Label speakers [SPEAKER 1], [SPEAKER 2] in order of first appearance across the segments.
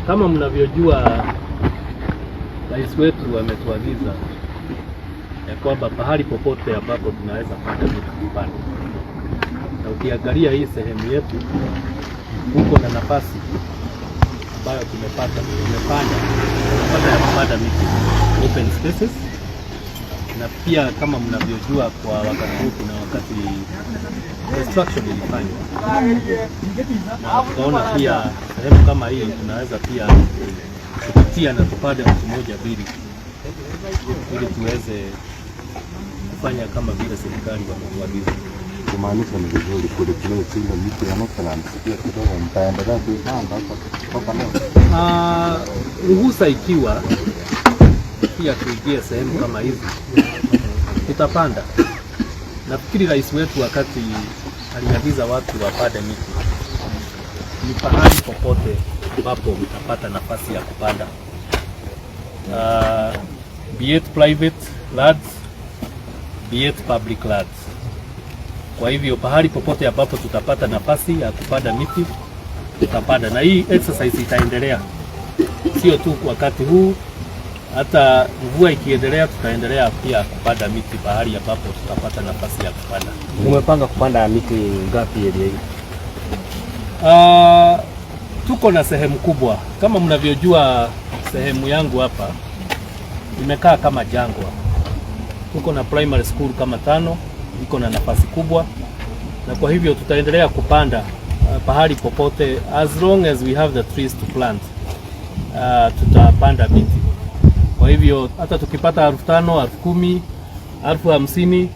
[SPEAKER 1] Kama mnavyojua, rais wetu ametuagiza ya kwamba pahali popote ambapo tunaweza panda miti tupande, na ukiangalia hii sehemu yetu huko na nafasi ambayo tumepata tumepanda tumepata ya kupanda miti, open spaces, na pia kama mnavyojua, kwa wakati huu kuna wakati construction ilifanywa na tukaona pia sehemu kama hii tunaweza pia kupitia na tupande mtu moja mbili, ili tuweze kufanya kama vile serikali wametuagiza.
[SPEAKER 2] Kumaanisha ni vizuri kureplace ile miti ya Northlands pia kidogo, mtaendelea kuipanda kutoka leo?
[SPEAKER 1] Ruhusa ikiwa pia tuingie sehemu kama hizi tutapanda. Nafikiri rais wetu wakati aliagiza watu wapande miti, ni pahali popote ambapo mtapata nafasi ya kupanda, be it private lands, be it public lands. Kwa hivyo pahali popote ambapo tutapata nafasi ya kupanda miti tutapanda, na hii exercise itaendelea, sio tu wakati huu, hata mvua ikiendelea, tutaendelea pia kupanda miti pahali ambapo tutapata nafasi ya kupanda.
[SPEAKER 3] Umepanga kupanda miti ngapi area hii?
[SPEAKER 1] Tuko na sehemu kubwa kama mnavyojua, sehemu yangu hapa imekaa kama jangwa. Tuko na primary school kama tano, iko na nafasi kubwa, na kwa hivyo tutaendelea kupanda pahali popote as long as we have the trees to plant. Tutapanda miti. Kwa hivyo hata tukipata 5,000, 10,000, 50,000,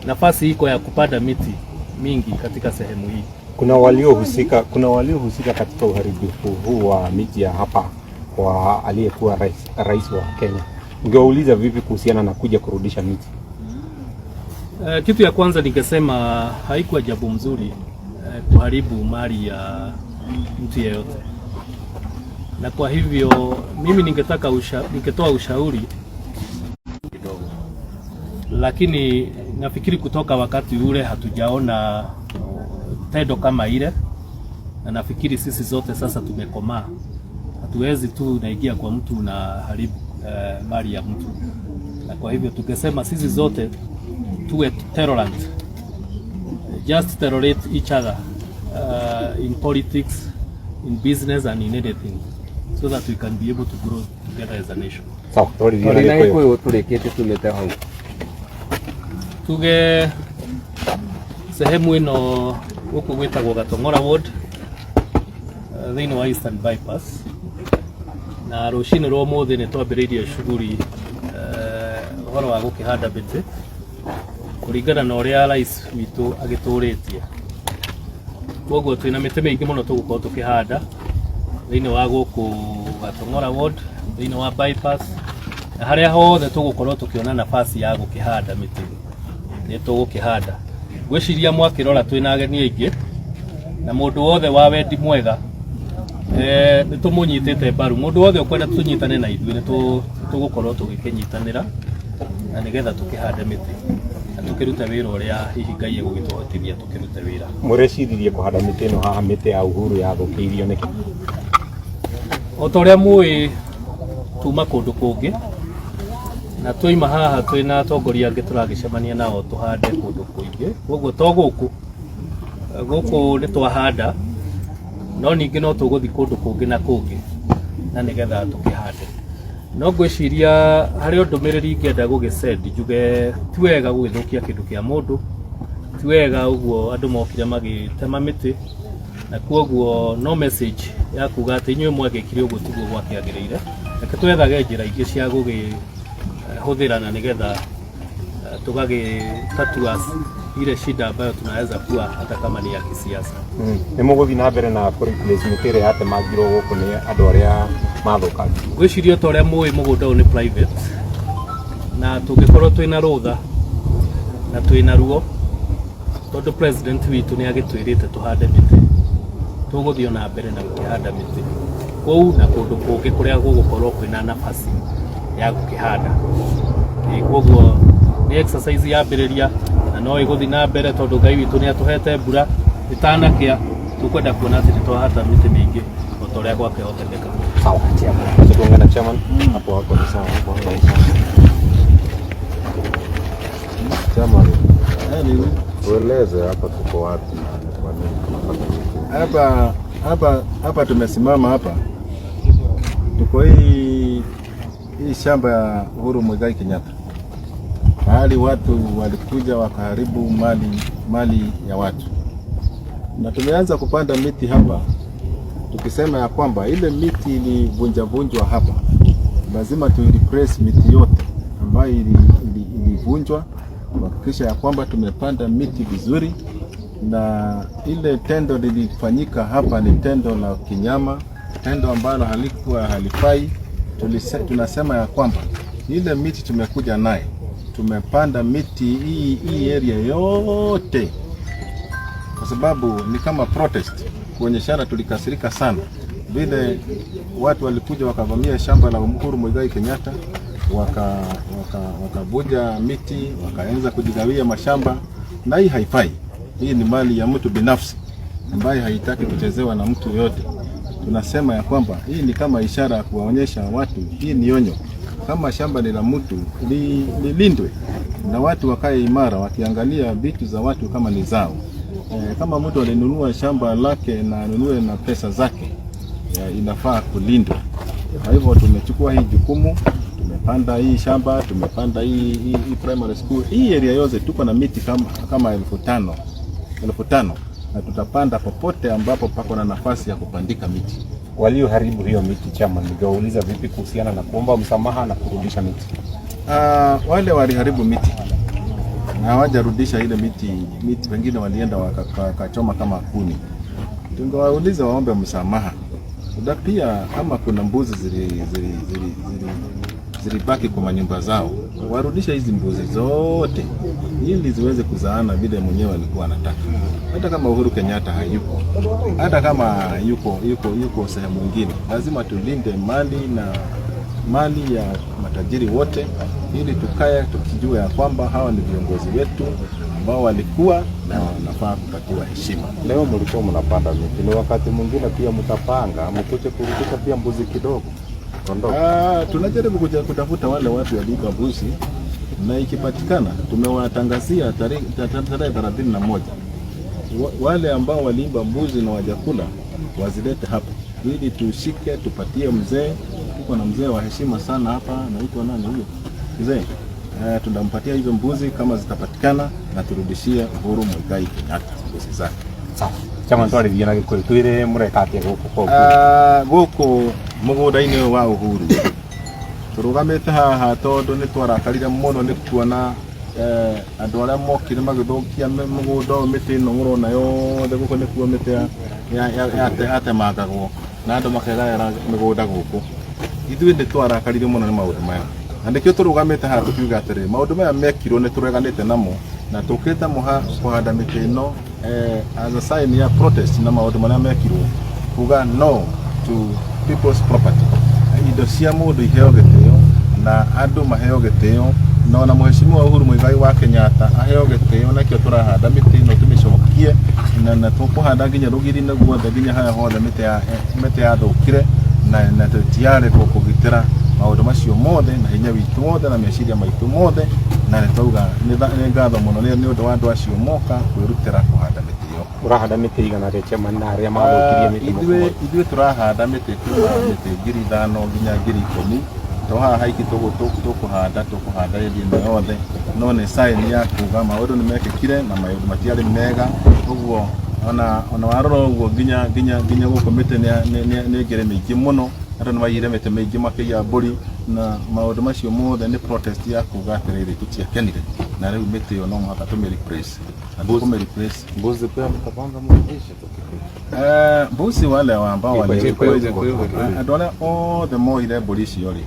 [SPEAKER 1] nafasi iko ya kupanda miti mingi katika sehemu hii.
[SPEAKER 2] Kuna waliohusika katika uharibifu huu wa miti ya hapa kwa aliyekuwa rais wa Kenya. Ungewauliza vipi kuhusiana na kuja kurudisha miti?
[SPEAKER 1] Kitu ya kwanza ningesema haikuwa jambo mzuri kuharibu mali ya mtu yeyote, na kwa hivyo mimi ningetoa ushauri kidogo, lakini nafikiri kutoka wakati ule hatujaona tendo kama ile, na nafikiri sisi zote sasa tumekomaa. Hatuwezi tu naingia kwa mtu na haribu mali ya mtu, na kwa hivyo tukisema sisi zote tuwe tolerant, just tolerate each other in politics, in business and in anything so that we can be able to grow together as a nation.
[SPEAKER 2] Sawa, twarithie na
[SPEAKER 3] Twarĩ na
[SPEAKER 2] Gĩkũyũ.
[SPEAKER 3] Gĩkũyũ tũrĩkĩtie tumĩte hau.
[SPEAKER 1] Tuge sehemu ĩno gũkũ gwĩtagwo Gatong'ora Ward, thĩinĩ wa Eastern Bypass, na rũcinĩ rwa ũmũthĩ nĩ twambĩrĩirie shughuli, ũhoro wa gũkĩhanda mĩtĩ kũringana na ũrĩa rais witũ agĩtũrĩtie. Koguo twĩna mĩtĩ mĩingĩ mũno tũgũkorwo tũkĩhanda thĩinĩ wa gũkũ Gatong'ora Ward, thĩinĩ wa bypass, na harĩa hothe tũgũkorwo tũkĩona nafasi ya gũkĩhanda mĩtĩ nĩ tũgũkĩhanda. Ngwĩciria mwakĩrora twĩna ageni aingĩ na mũndũ wothe wa wendi mwega, nĩ tũmũnyitĩte mbaru. Mũndũ wothe ũkwenda tũnyitane na ithuĩ, nĩ tũgũkorwo tũgĩkĩnyitanĩra na nĩgetha tũkĩhande mĩtĩ na tũkĩrute wĩra ũrĩa hihi Ngai egũgĩtũhotithia tũkĩrute wĩra.
[SPEAKER 2] Mũreciririe kũhanda mĩtĩ ĩno haha mĩtĩ ya Uhuru yathũkĩirio nĩkĩ?
[SPEAKER 1] O ta ũrĩa mũĩ, tuma kũndũ kũngĩ na twaima haha twĩna atongoria angĩ tũragĩcemania nao tũhande kũndũ kũingĩ. Koguo to gũkũ, gũkũ nĩ twahanda, no ningĩ no tũgũthiĩ kũndũ kũngĩ na kũngĩ na nĩgetha tũkĩhande. No ngwĩciria harĩ o ndũmĩrĩri ingĩenda gũgĩsend, njuge ti wega gũgĩthũkia kĩndũ kĩa mũndũ, ti wega ũguo andũ mokire magĩtema mĩtĩ, na koguo no message ya kuga atĩ inyuĩ mwagĩkire ũguo tiguo gwakĩagĩrĩire. Reke twethage njĩra ingĩ cia gũgĩhũthĩra na nĩgetha tũgagĩtatua ile shida ambayo tunaweza kuwa hata kama ni ya kisiasa.
[SPEAKER 2] Nĩ mũgũthiĩ na mbere na kũ replace mĩtĩ ĩrĩa yatemangirwo gũkũ nĩ andũ arĩa mathũkangirie?
[SPEAKER 1] Ngwĩciria ta ũrĩa mũĩ, mũgũnda ũyũ nĩ private, na tũngĩkorwo twĩna rũtha na twĩna ruo, tondũ president witũ nĩ agĩtwĩrĩte tũhande mĩtĩ, tũgũthiĩ ona mbere na gũkĩhanda mĩtĩ kũu na kũndũ kũngĩ kũrĩa gũgũkorwo kwĩna nafasi ya gũkĩhanda. Koguo nĩ exercise yambĩrĩria na no ĩgũthiĩ na mbere, tondũ Ngai witũ nĩ atũhete mbura ĩtanakĩa. Tukwenda kuona atĩ nĩ twahanda mĩtĩ mĩingĩ o ta ũrĩa gwakĩhotekeka.
[SPEAKER 2] Sawa, chairman. Acha tuongee na chairman. Hapo wako ni sawa, hapo wako ni sawa.
[SPEAKER 4] Chairman, tueleze hapa tuko wapi na kwa nini tunapanda miti?
[SPEAKER 5] Hapa tumesimama hapa, tuko hii shamba ya Uhuru Muigai Kenyatta, mahali watu walikuja wakaharibu mali ya watu, na tumeanza kupanda miti hapa tukisema ya kwamba ile miti ilivunjavunjwa hapa, lazima tu replace miti yote ambayo ilivunjwa, kuhakikisha ya kwamba tumepanda miti vizuri na ile tendo lilifanyika hapa ni tendo la kinyama, tendo ambalo halikuwa halifai. Tunasema ya kwamba ile miti tumekuja naye, tumepanda miti hii area yote, kwa sababu ni kama protest, kuonyeshana tulikasirika sana vile watu walikuja wakavamia shamba la Uhuru Muigai Kenyatta, wakavuja miti, wakaanza kujigawia mashamba, na hii haifai. Hii ni mali ya mtu binafsi ambaye haitaki kuchezewa na mtu yoyote. Tunasema ya kwamba hii ni kama ishara ya kuwaonyesha watu, hii ni onyo. Kama shamba ni la mtu lilindwe na watu wakae imara, wakiangalia vitu za watu kama ni zao. Kama mtu alinunua shamba lake na anunue na pesa zake, inafaa kulindwa. Kwa hivyo tumechukua hii jukumu, tumepanda hii shamba, tumepanda hii primary school, hii area yote tuko na miti kama 5,000 na tutapanda popote ambapo pako na nafasi ya kupandika miti.
[SPEAKER 2] Walioharibu hiyo miti chairman, ningewauliza vipi kuhusiana na kuomba msamaha na kurudisha miti?
[SPEAKER 5] Wale waliharibu miti na hawajarudisha ile miti wengine walienda wakachoma kama kuni. Tungewauliza waombe msamaha. Na pia kama kuna mbuzi zilibaki kwa manyumba zao, warudishe hizi mbuzi zote ili ziweze kuzaana vile mwenyewe alikuwa anataka. Hata kama Uhuru Kenyatta hayupo, hata kama yuko sehemu nyingine, lazima tulinde mali na mali ya matajiri wote, ili tukae tukijua ya kwamba hawa ni viongozi wetu ambao walikuwa na wanafaa kupatiwa heshima.
[SPEAKER 4] Leo mlikuwa mnapanda miti, ni wakati mwingine pia mtapanga mkuje kurudisha pia mbuzi kidogo, kondoo.
[SPEAKER 5] Tunajaribu kutafuta wale watu waliiba mbuzi na ikipatikana tumewatangazia tarehe 31 wale ambao waliiba mbuzi na wajakula wazilete hapa ili tushike tupatie mzee. Tuko na mzee wa heshima sana hapa, anaitwa nani huyo mzee? Tunampatia hizo mbuzi kama zitapatikana na turudishie Uhuru Muigai Kenyatta mbuzi zake.
[SPEAKER 2] Sawa. Chairman, twarĩrie na Gĩkũyũ twĩre mũreka atĩa gũkũ kwa Uhuru?
[SPEAKER 5] Gũkũ mũgũnda-inĩ ũyũ wa Uhuru tũrũgamĩte haha tondũ nĩ twarakarire mũno nĩ kuona andũ arĩa mokire magĩthũkia mũgũnda ũyũ, mĩtĩ ĩno mũrona yothe gũkũ nĩkuo mĩtĩ yatemangagwo na andũ makegaĩra mĩgũnda gũkũ. Ithuĩ nĩ twarakarire mũno nĩ maũndũ maya na nĩkĩo tũrũgamĩte haha tũkiuga atĩrĩ maũndũ maya mekirwo nĩ tũreganĩte namo na tũkĩte kũhanda mĩtĩ ĩno as a sign ya protest na maũndũ marĩa mekirwo, kuga no to people's property, indo cia mũndũ iheo gĩtĩo na andũ maheo gĩtĩo na ona Mheshimiwa Uhuru Muigai wa Kenyatta aheo gĩtĩo, nakĩo tũrahanda mĩtĩ ĩno tũmĩcokie na tũkũhanda nginya rũgiri-inĩ guothe nginya harĩa hothe mĩtĩ yathũkire na tũtiarĩ kũgitĩra maũndũ macio mothe na hinya witũ wothe na meciria maitũ mothe, na nĩ twauga nĩ ngatho mũno nĩ ũndũ wa andũ acio moka kwĩrutĩra kũhanda mĩtĩ ĩyo.
[SPEAKER 2] Ũrahanda mĩtĩ igana rĩa chairman na arĩa mathũkirie mĩtĩ
[SPEAKER 5] Ithuĩ tũrahanda mĩtĩ kuma mĩtĩ 5,000 nginya 10,000, to haha haiki tũkũhanda area ĩno yothe, no nĩ sign ya kuga maũndũ nĩ mekĩkire na maũndũ matiarĩ mega. Ũguo ona warora ũguo nginya gũkũ mĩtĩ nĩ ĩngĩrĩ mĩingĩ mũno, andũ nĩ maiyire mĩtĩ mĩingĩ makĩiya mbũri, na maũndũ macio mothe nĩ protest ya kuga atĩrĩrĩ tũtiakenire na rĩu mĩtĩ ĩyo no mũhaka tũmĩ replace na tũkũmĩ replace.
[SPEAKER 4] Mbuzi pia mtapanga mrudishe tukikuja.
[SPEAKER 5] Mbuzi wale ambao
[SPEAKER 4] Iko, iko.
[SPEAKER 5] Andũ arĩa othe moire mbũri icio rĩ,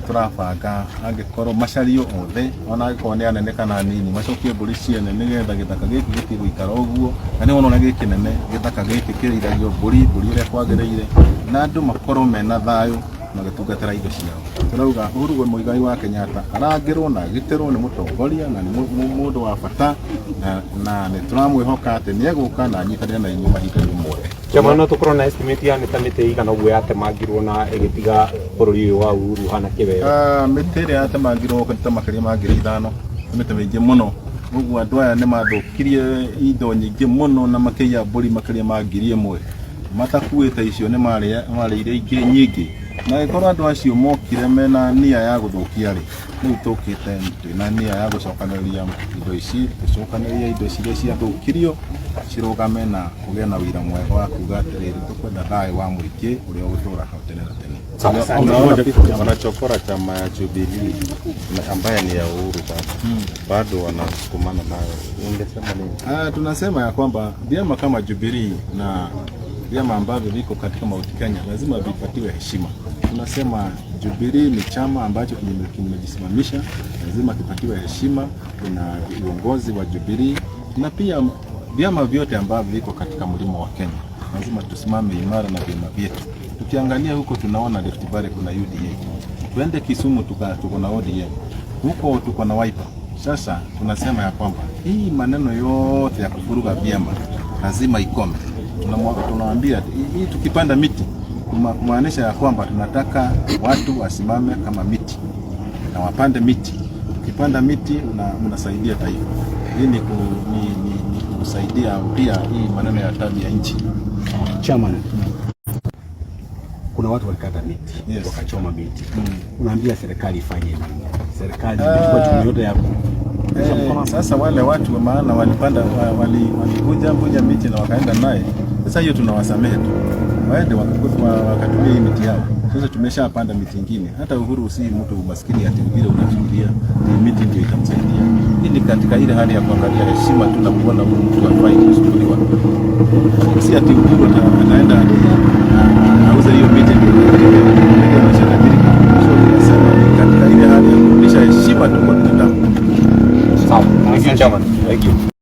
[SPEAKER 5] tũrabanga angĩkorwo macario othe ona angĩkorwo nĩ anene kana nini macokie mbũri ciene nĩgetha gĩthaka gĩkĩ gĩtigũikara ũguo, na nĩ wona ũrĩa gĩ kĩnene gĩthaka gĩkĩ kĩrĩithagio mbũri ũrĩa kwagĩrĩire na andũ makorwo mena thayũ magĩtungatĩra indo ciao. Turauga Uhuru Muigai wa Kenyatta arangĩrwo na agitĩrwo nĩ mũtongoria na nĩ mũndũ wa bata na nĩ tũramwĩhoka atĩ nĩ egũka na anyitanĩre na inyuĩ mahinda-inĩ mothe.
[SPEAKER 2] Chama no tukorwo na estimate ya nĩ ta mĩtĩ igana ũguo yatemangirwo na ĩgĩtiga bũrũri ũyũ wa Uhuru hana kĩwero?
[SPEAKER 5] Ah, mĩtĩ ĩrĩa yatemangirwo ta makĩria ma 5,000, nĩ mĩtĩ mĩingĩ mũno. Ũguo andũ aya nĩ mathũkirie indo nyingĩ mũno na makĩiya mbũri makĩria ma 1,000 matakuĩte icio, nĩ marĩire ingĩ nyingĩ. Na angĩkorwo andũ acio mokire mena nia ya gũthũkia rĩ, rĩu tũkĩte twĩna nia ya gũcokanĩrĩria indo ici, tũcokanĩrĩrie indo iria ciathũkirio cirũgame na kũgĩe na wĩra mwega wa kuga atĩrĩrĩ, tũkwenda thayũ wa mũingĩ ũrĩa ũgũtũra hau tene na tene.
[SPEAKER 4] Unaona wanachokora chama ya Jubilee ambaye ni ya Uhuru bado wanasukumana nayo, ungesema nini?
[SPEAKER 5] Ah, tunasema ya kwamba vyama kama Jubilee na vyama ambavyo viko katika Mount Kenya lazima vipatiwe heshima. Tunasema Jubilee ni chama ambacho kimejisimamisha, lazima kipatiwe heshima. Kuna uongozi wa Jubilee na pia vyama vyote ambavyo viko katika mlima wa Kenya lazima tusimame imara na vyama vyetu. Tukiangalia huko tunaona Rift Valley kuna UDA, tuende Kisumu tuko na ODM, huko tuko na Wiper. Sasa tunasema ya kwamba hii maneno yote ya kuvuruga vyama lazima ikome. Tunawaambia hii tukipanda miti kumaanisha ya kwamba tunataka watu wasimame kama miti na wapande miti. Ukipanda miti unasaidia taifa. Hii ni kusaidia pia hii maneno ya tabia nchi.
[SPEAKER 6] Chairman, kuna watu walikata miti wakachoma miti. Unaambia serikali ifanye nini? Serikali imechukua jukumu yote ya
[SPEAKER 5] Sasa wale watu maana walipanda walivunja vunja miti na wakaenda naye. Sasa hiyo tunawasamehe tu, waende wakatumia hii miti yao. Sasa tumeshapanda miti ingine. Hata Uhuru si mtu maskini ati vile unafikiria ni miti ndio itamsaidia. Hii ni katika ile hali ya kuangalia heshima tu na kuona huyu mtu hafai kuchukuliwa. Si ati Uhuru ataenda auze hiyo miti ndio ameshatajirika. So tunasema ni katika ile hali ya kurudisha heshima tu kwa binadamu.
[SPEAKER 2] Sawa. Thank you, Chairman. Thank you.